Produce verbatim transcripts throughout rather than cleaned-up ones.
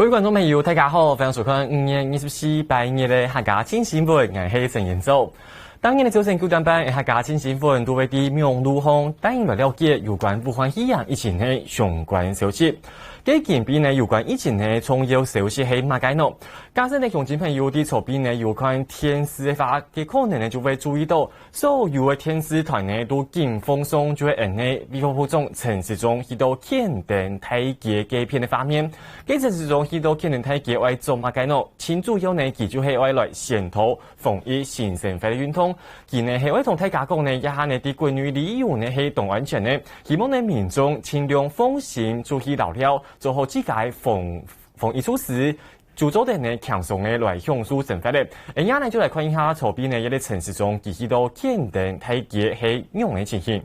各位觀眾朋友，大家好，歡迎收看五月二十四拜日个客家新新聞，𠊎係陳彥祖。當日个朝晨九點半，客家新新聞都會在網路項帶你來了解有關武漢肺炎疫情个相關消息。該今晡日呢，有關疫情个重要消息係麼个呢？假使呢鄉親朋友在厝邊呢有看電視个話，佢可能呢就會注意到， 所有个電視台呢都緊放送就係𫣆个衛福部長陳時中去到墾丁大街該片个畫面。該陳時中去到墾丁大街愛做麼个呢？盡主要呢，佢就係愛來宣導防疫新生活个運動。佢呢係愛同大家講呢，這下呢在國內旅遊呢係當安全呢，希望呢民眾盡量放心出去尞尞，做好自家个防防疫措施，就做得呢輕鬆个來享受生活了。𫣆這下呢就來看一下左邊呢一個陳時中佢去到墾丁大街係仰个情形。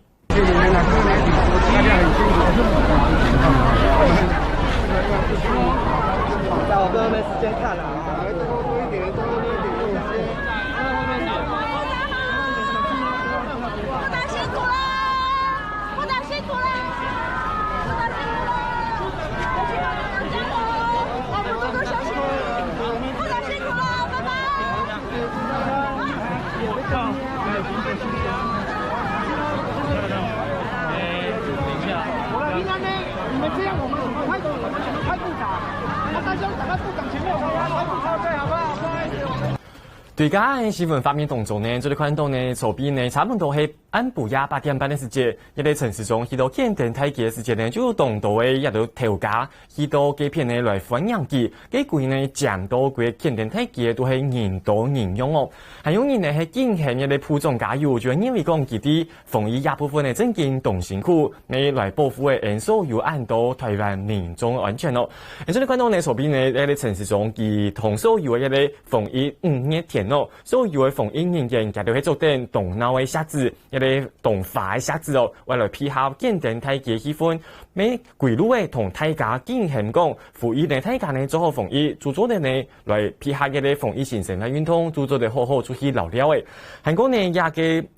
對，頭先新聞畫面當中呢，就係看到呢，左邊呢，差毋多係暗晡夜八點半个時節，一個陳時中去到墾丁大街个時節呢，就當多个這兜頭家去到該片呢來歡迎佢，結果呢，佔到該墾丁大街都係人多人擁哦。還有人呢係緊喊一個部長加油，就係認為講佢在防疫這部分呢正經當辛苦，愛來保護个𫣆所有恁多臺灣民眾个安全哦。𫣆這下看到呢，左邊呢，一個陳時中佢同所有个一個防疫五月天哦，所有个防疫人員佢兜係著等當鬧个鞋子，一個當花个鞋子哦，愛來配合墾丁大街氣氛，愛歸路仔同大家緊喊講，呼籲呢大家呢做好防疫，就做得呢來配合一個防疫新生活運動，就做得好好出去尞尞个。還過呢，這個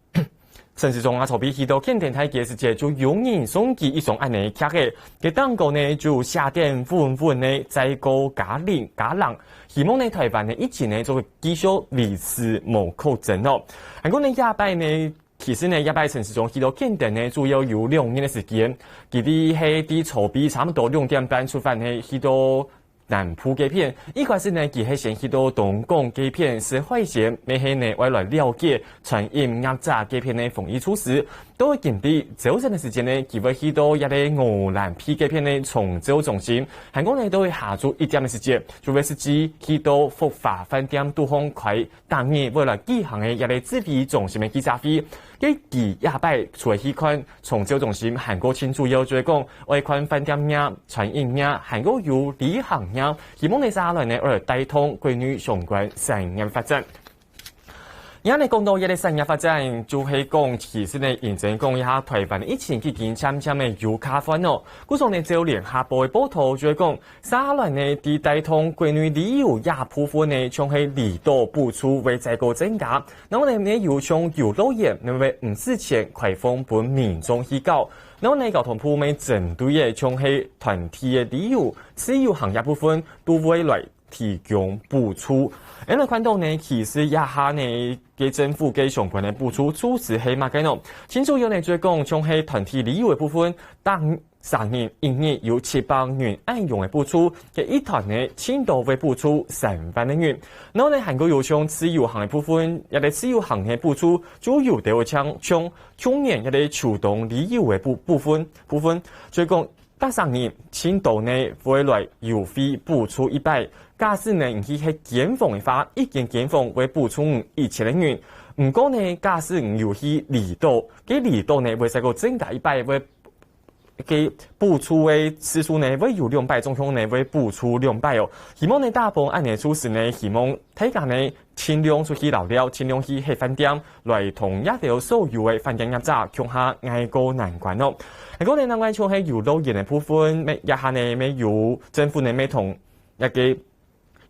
陳時中啊，左邊去到墾丁大街个時節，就有人送佢一雙恁呢个屐仔，該頂高呢就寫等穩穩个「再過加零加零」，希望呢臺灣呢疫情呢做得繼續維持無擴增哦。還過呢，這擺呢，其實呢，這擺陳時中去到墾丁呢，主要有兩日个時間，佢兜係在早晡差毋多兩點半出發呢，去到 南部該片，一開始呢，佢係先去到東港該片食海鮮，乜係呢愛來了解餐飲業者該片个防疫措施。到今晡朝晨个時間呢，佢會去到這個鵝鑾鼻該片个長照中心，還過呢到下晝一點个時間，就會實際去到福華飯店肚項開逐日會來舉行个這個指揮中心个記者會。該佢這擺除了去看長照中心，還過盡主要就係講愛看飯店業、餐飲業，還過有旅行業，希望呢接下來呢愛來帶動國內相關產業發展。這下呢講到這個產業發展，就係講其實呢，認真講一下，臺灣个疫情已經漸漸个有較緩哦。故所呢，照聯合報个報導就係講， 接下來呢，在帶動國內旅遊這部分呢，像係離島步數會再過增加，然後呢，乜有像遊樂園，乜會毋使錢開放分民眾去搞，然後呢，交通部乜針對个像係團體个旅遊、自由行這部分，都會來提供補助。恁樣看到呢，其實這下呢，个政府个相關个補助措施係麼个呢？盡主要呢，就係講像係團體旅遊个部分，當 三日一日有七百元恁樣个補助，該一團呢，盡多會補助三萬个銀。然後呢，還過有像自由行个部分，這個自由行个補助就有兜會像，像去年這個秋冬旅遊个部，部分，部分，所以講，逐三日盡多呢會來優惠補助一擺。假使呢，你去係間房个話，一間間房會補助你一千个銀。毋過呢，假使你有去離島，該離島呢會再過增加一擺，會 个補助个次數呢，會有兩擺，總共呢會補助兩擺哦。希望呢，大部分恁樣个措施呢，希望大家呢，盡量出去尞尞，盡量去歇飯店，來同這兜所有个飯店業者共下挨過難關哦。還過呢，另外像係遊樂園个部分，乜，這下呢，乜有政府呢，乜同這個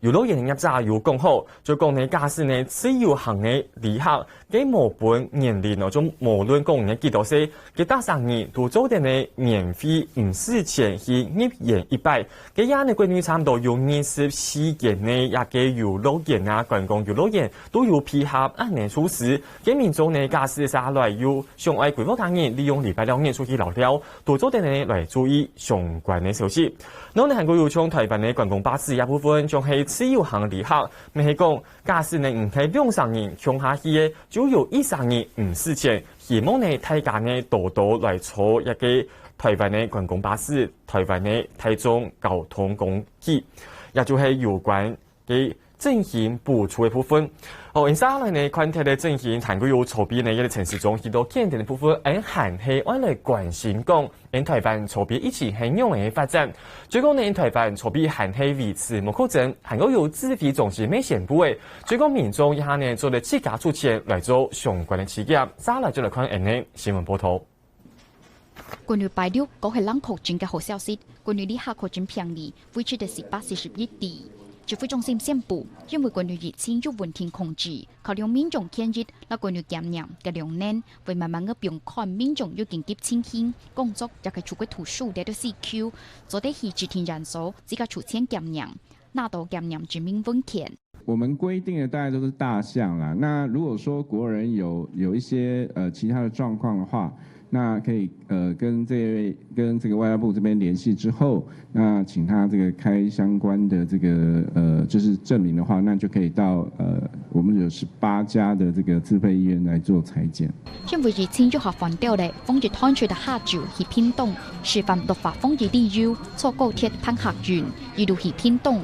遊樂園个業者有講好，就講呢，假使呢自由行个旅客，佢無分年齡哦，就無論講呢幾多歲，佢逐儕人都做得呢免費毋使錢去入園一擺。佢也呢國內差毋多有二十四間呢，這个遊樂園啊，觀光遊樂園都有配合恁呢措施。佢民眾呢，假使下來有想愛規劃假日，利用禮拜六日出去尞尞，都做得呢來注意相關个消息。 然後呢，還過有像臺灣个觀光巴士這部分，像係自由行旅客，乜係講，假使呢毋係兩儕人共下去个，就有一儕人毋使錢。希望呢大家呢多多來坐這个臺灣个觀光巴士、臺灣个大眾交通工具，也就係有關个振興補助个部分。哦，因此下來呢，看忒个振興，還過有籌備呢，這个陳時中去到肯定个部分，𠊎還係愛來關心講， 𠊎臺灣籌備一直係仰仔个發展。最近呢，𠊎臺灣籌備還係維持無擴增，還過有指揮中心个宣布个。最近民眾這下呢做得自家出錢來做相關个體檢。再來就來看𠊎个新聞報導。今日拜六，閣係零確診个好消息，今日旅客確診病例維持在四百四十一例。指揮中心宣布，因為今日疫情有穩定控制，考量民眾權益， 摎國內檢驗个量能，會慢慢个放寬民眾有緊急情形、工作抑係出國讀書這兜需求，做得去指定診所自家出錢檢驗，拿到檢驗證明文件。我们规定的大概都是大项啦。那如果说国人有有一些呃其他的状况的话，那可以呃跟这位跟这个外交部这边联系之后，那请他这个开相关的这个呃就是证明的话，那就可以到呃我们有十八家的这个自费医院来做裁剪。因為疫情愈發發燒咧，防疫團隊个下晝去屏東，示範落發防疫理由，坐高鐵辦客運，一路去屏東。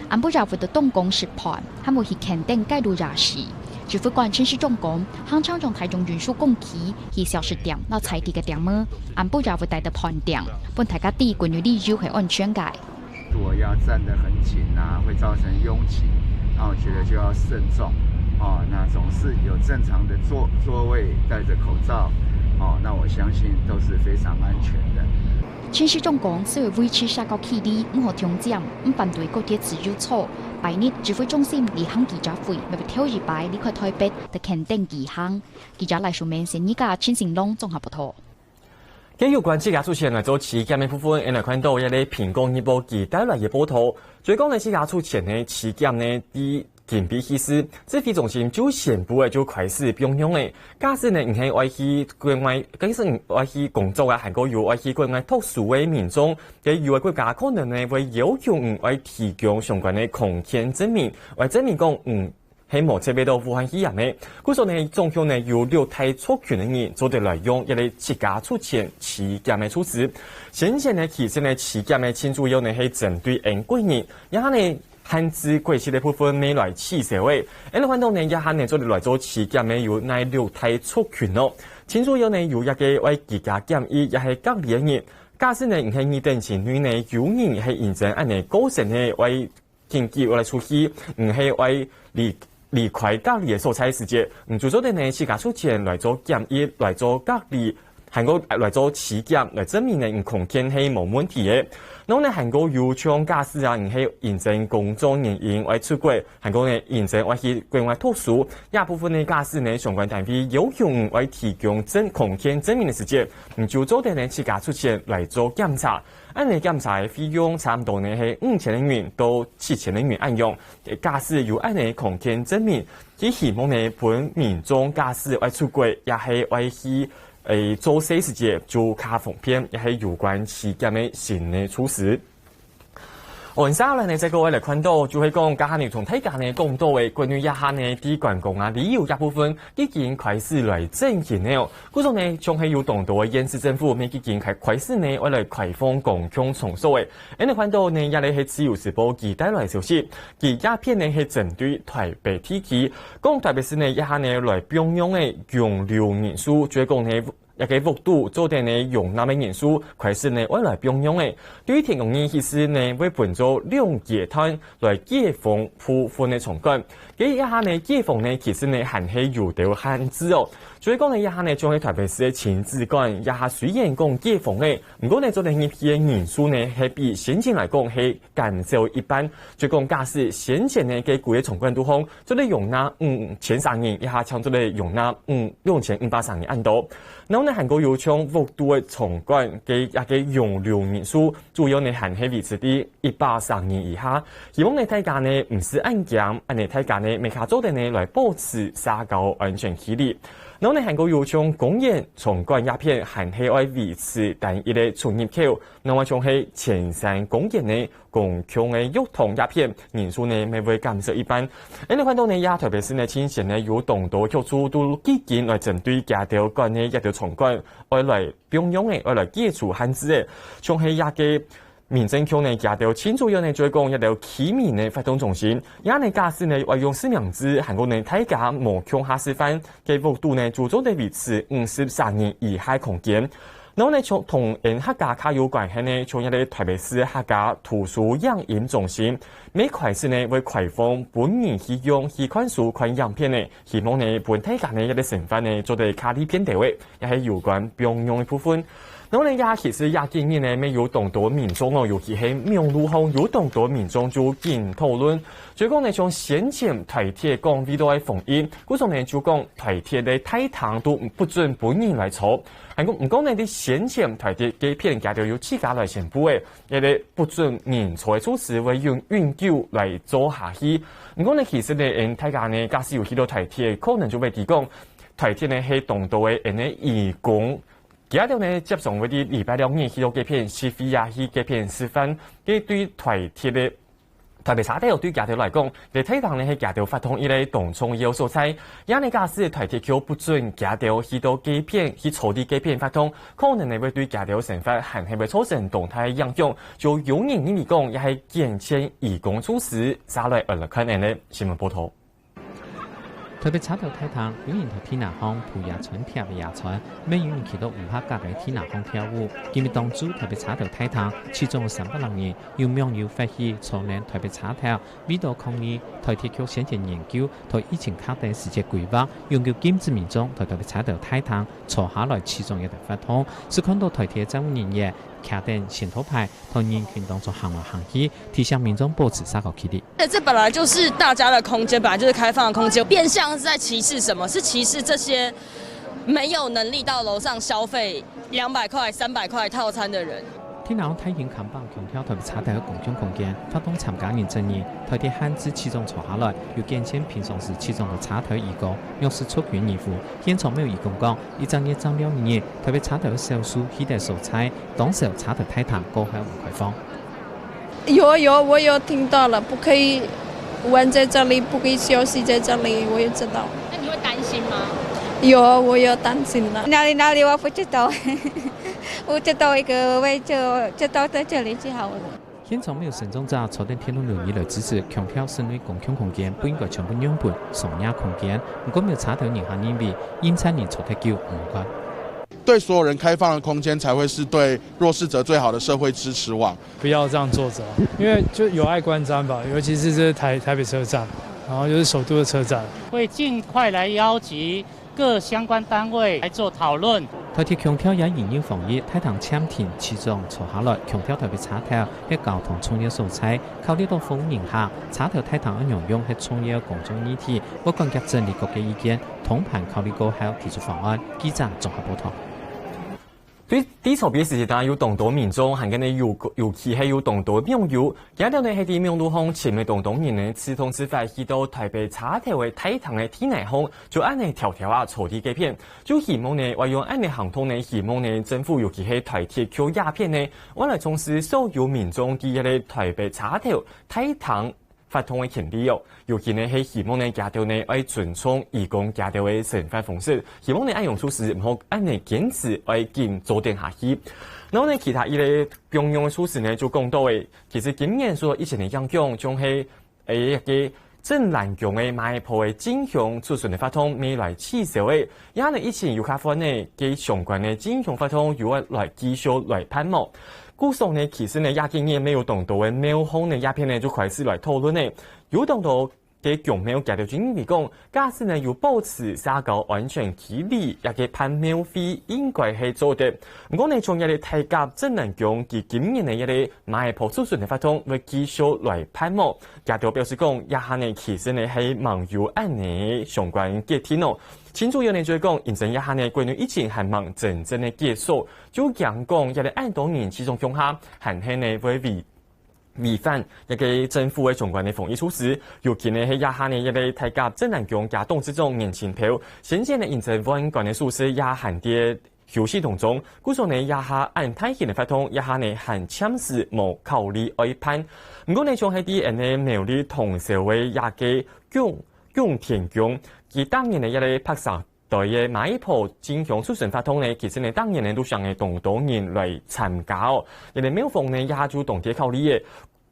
暗晡夜會到東港食飯，還會去墾丁街路夜市。指揮官陳時中講，行程將大眾運輸工具去小食店摎在地个店仔，暗晡夜會帶到飯店，分大家知今日旅遊係安全个。如果要站得很緊啊，會造成擁擠，那我覺得就要慎重。哦，那總是有正常的座座位，戴着口罩，哦，那我相信都是非常安全的。 陳時中講，需要維持社交距離，毋好衝尖，毋反對高鐵自由坐。拜日指揮中心例行記者會，乜會頭一擺離開臺北，到墾丁舉行。記者賴淑敏、謝宜佳、陳成龍綜合報導。該有關自家出錢來做體檢个部分，𠊎來看到這个蘋果日報佢帶來个報導，就講呢自家出錢个體檢呢，在 今晡日起，指揮中心就宣布个就開始放量个。假使呢，你係愛去國外，假使你愛去工作啊，還過有愛去國外讀書个民眾，該有个國家可能呢會要求你愛提供相關个抗原證明，愛證明講你係無接觸到武漢肺炎个。故所呢，總共呢有六大族群个人做得來用這个自家出錢體檢个措施。先前呢，其實呢，體檢个最主要呢係針對𠊎國人，然後呢， 限制過期个部分乜來取消个。𠊎等看到呢，這下呢做得來做體檢个有哪六大族群哦？最主要呢有這个愛居家檢疫也係隔離个人。假使呢你係二等親屬內有人係因為恁呢過身个，愛緊急愛來出去，你係愛離離開隔離个所在時節，你就做得呢自家出錢來做檢疫，來做隔離， 還過來做體檢，來證明呢你康健係無問題个。然後呢，還過有像假使啊，你係因為工作原因愛出國，還過呢因為愛去國外讀書，這部分呢假使呢相關單位要求你愛提供證康健證明个時節，你就做得呢自家出錢來做檢查。恁呢檢查个費用差毋多呢係五千个銀到七千个銀恁樣。假使有恁呢康健證明，佢希望呢分民眾假使愛出國，也係愛去 誒，做事時節就較方便，也係有關體檢个新个措施。哦，接下來呢，再過來看到，就係講，頭下呢同大家呢講到个，關於這下呢，在觀光啊、旅遊這部分已經開始來振興了哦。故所呢，像係有當多个縣市政府，乜已經開開始呢，愛來開放公共場所个。𠊎等看到呢，這个係自由時報佢帶來个消息，佢這篇呢係針對臺北地區，講臺北市呢，這下呢來放量个容留人數，就係講呢，一个屋肚做得呢容納个人數，開始呢愛來放量个。對於天光日起始呢，會分做兩階段來解封部分个場館。該一下呢解封呢，其實呢還係有兜限制哦。所以講呢，一下呢，像係台北市个親子館，一下雖然講解封个，毋過呢做得入去个人數呢，係比先前來講係減少一半。就講假使先前呢，該幾个場館肚項，做得容納五千儕人，一下像做得容納五兩千五百儕人恁多。然後呢，還過有像屋肚个場館，該一个容留人數，主要呢還係維持在一百儕人以下。希望呢大家呢毋使恁驚，恁呢大家呢乜較做得呢來保持社交安全距離。然後呢，還過有像公園、場館這片，還係愛維持單一个出入口，另外像係青山公園呢，公共个浴堂這片，人數呢乜會減少一半。恁呢看到呢，這台北市呢，先前呢有當多局處都已經來針對街頭館个這兜場館，愛來放量个，愛來解除限制个，像係這个民政局呢，街頭清楚有呢，就係講這兜居民呢活動中心，這呢假使呢愛用實名制，還過呢大家無共下食飯，該屋肚呢就做得維持五十儕人以下空間。然後呢，像同𫣆客家較有關係呢，像這个台北市客家圖書影音中心，乜開始呢會開放分人去用去看書、看影片呢，希望呢分大家呢這个生活呢做得較利便兜仔，也係有關放量个部分。然後呢，也其實這幾日呢，乜有當多民眾哦，尤其係網路項有當多民眾就緊討論，所以講呢，像先前台鐵講為著愛防疫，故所呢就講台鐵个大廳都不准分人來坐。 還過，毋過呢，在先前台鐵該片佢兜有自家來宣布个，這个不准人坐个措施會永永久來做下去。毋過呢，其實呢，𫣆大家呢，假使有去到台鐵，可能就會知講，台鐵呢係當多个𫣆个義工，佢兜呢接上會在禮拜六日去到該片食會啊，去該片食飯，該對台鐵个 台北車頭對佢兜來講，這大廳呢係佢兜活動一个當重要所在。這呢假使台鐵局不准佢兜去到該片，去坐在該片活動，可能呢會對佢兜生活還係會造成當大个影響。就有人認為講，這係健全義工措施。續來𫣆來看𫣆个新聞報導。 台北車頭大廳有人在地泥項鋪野餐貼个野餐，乜有人企到無合格个地泥項跳舞。今日當晝台北車頭大廳，其中有三百零人，有網友發起坐等台北車頭，為著抗議台鐵局先前研究在疫情較短時節規劃，永久禁止民眾在台北車頭大廳坐下來其中一个活動，係看到台鐵站務人員擎等宣導牌，在人群當中行來行去，提醒民眾保持社交距離。 这本来就是大家的空间，本来就是开放的空间，变相是在歧视什么？是歧视这些没有能力到楼上消费两百块、三百块套餐的人。天后大型看板強調台北車頭个公眾空間，活動參加人證明，台鐵限制其中坐下來，有健全平常時其中个車頭義工，若是出群而赴。現場有義工講，一整日站了一日，台北車頭少數去得所在，當少車頭大廳過後毋開放。 有有，我有听到了，不可以玩在这里，不可以休息在这里，我也知道。那你会担心吗？有，我有担心了。哪里哪里我不知道，我知道一个位就就到在这里就好了。现场有身障者坐等铁路轮椅来支持，强调室内公共空间不应该全部让分商业空间。毋过有车头人客认为，用餐人坐得久毋关。对所有人开放的空间，才会是对弱势者最好的社会支持网。不要这样坐着，因为就有碍观瞻吧，尤其是这台台北车站，然后又是首都的车站。会尽快来邀集各相关单位来做讨论。台铁强调也因应防疫，大厅暂停其中坐下来，强调台北车头係交通重要所在，考虑到服务人客，车头大厅个容量係重要公众议题，会观察整理各界意见，通盘考虑过后提出方案。记者綜合报道。 對，在昨晡時節，當然有當多民眾，還跟呢有尤其係有當多網友，今日呢係在網路上尋个當多人呢，自動自發去到台北車頭个大廳个地泥項，就恁呢挑挑啊坐在該片，就希望呢，會用恁呢行動呢，希望呢政府尤其係台鐵局這片呢，會來重視所有民眾在這个台北車頭大廳 活動个權利哦。尤其呢係希望呢佢兜呢愛尊重義工佢兜个生活方式，希望呢恁樣措施毋好恁呢堅持愛緊做等下去。然後呢其他一个共樣个措施呢就講到个，其實今年受到疫情个影響，像係誒一个鎮瀾宮个媽祖婆个進香出巡个活動乜來取消个，這下呢疫情有較緩呢，該相關个進香活動又愛來繼續來辦無？故所呢，其實呢，這幾日乜有當多个廟方呢，這片呢就開始來討論呢，有當多个宮廟佢兜就認為講，假使呢有保持社交安全距離，這个辦廟會應該係做得。毋過呢，像這个大甲鎮瀾宮，佢今年呢這个媽祖婆出巡个活動會繼續來辦無？ 佢兜表示講，這下呢其實呢係吂有恁呢相關決定哦。盡主要呢就係講，因為這下呢國內疫情還吂真正个結束，就驚講這个恁多人聚集共下，還係呢會違違反這个政府个相關个防疫措施。尤其呢係這下呢這个大甲鎮瀾宮佢董事長顏清標，先前呢因為換肝个手術也還在 休息當中，故所呢這下恁大型个活動，這下呢還暫時無考慮愛辦。毋過呢，像係在𠊎等苗栗通霄个這个供供天宮，佢當年呢這个白沙堆个媽祖婆進香出巡活動呢，其實呢當年呢都上个當多人來參加哦。這个廟方呢這下就當在考慮个，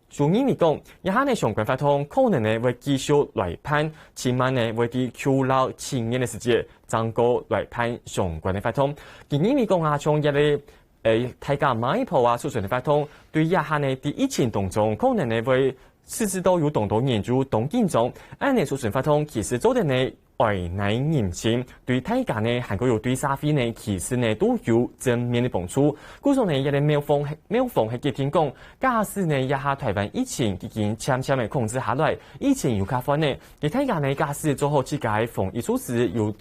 就認為講，這下呢相關活動可能呢會繼續來辦，盡慢呢會在舊曆七月个時節，正過來辦相關个活動。佢認為講啊，像這个，誒，大甲媽祖婆啊出巡个活動，對這下呢在疫情當中，可能呢會導致到有當多人就當緊張，恁呢出巡活動其實做得呢 愛耐人尋，對大家呢，還過有對社會呢，其實呢，都有正面个幫助。故所呢，這个廟方，廟方係決定講，假使呢，這下台灣疫情已經漸漸个控制下來，疫情有較緩呢，該大家呢，假使做好自家个防疫措施，有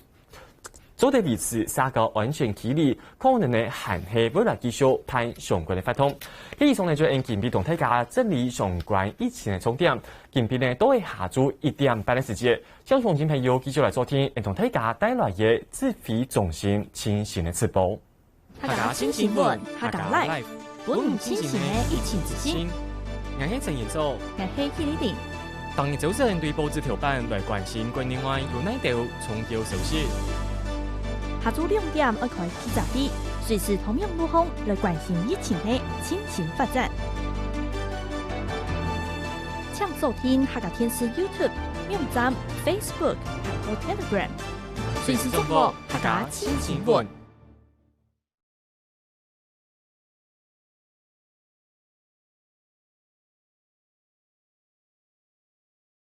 做得維持社交安全距離，可能呢，還係會來繼續辦相關个活動。該以上呢，就係今晡日同大家整理相關疫情个重點。 今晡日呢，到下晝一點半个時節，請鄉親朋友繼續來收聽，𠊎同大家帶來个指揮中心最新个直播。客家新新聞，客家Live，分你清醒个疫情資訊。𠊎係陳彥祖，𠊎係K麗玲。逐日朝晨對報紙頭版來關心國內外有哪兜重要消息。下晝兩點愛開記者會，隨時透明路項來關心疫情个最新發展。 請鎖定客家電視YouTube、網站、Facebook還有Telegram，隨時掌握客家新新聞。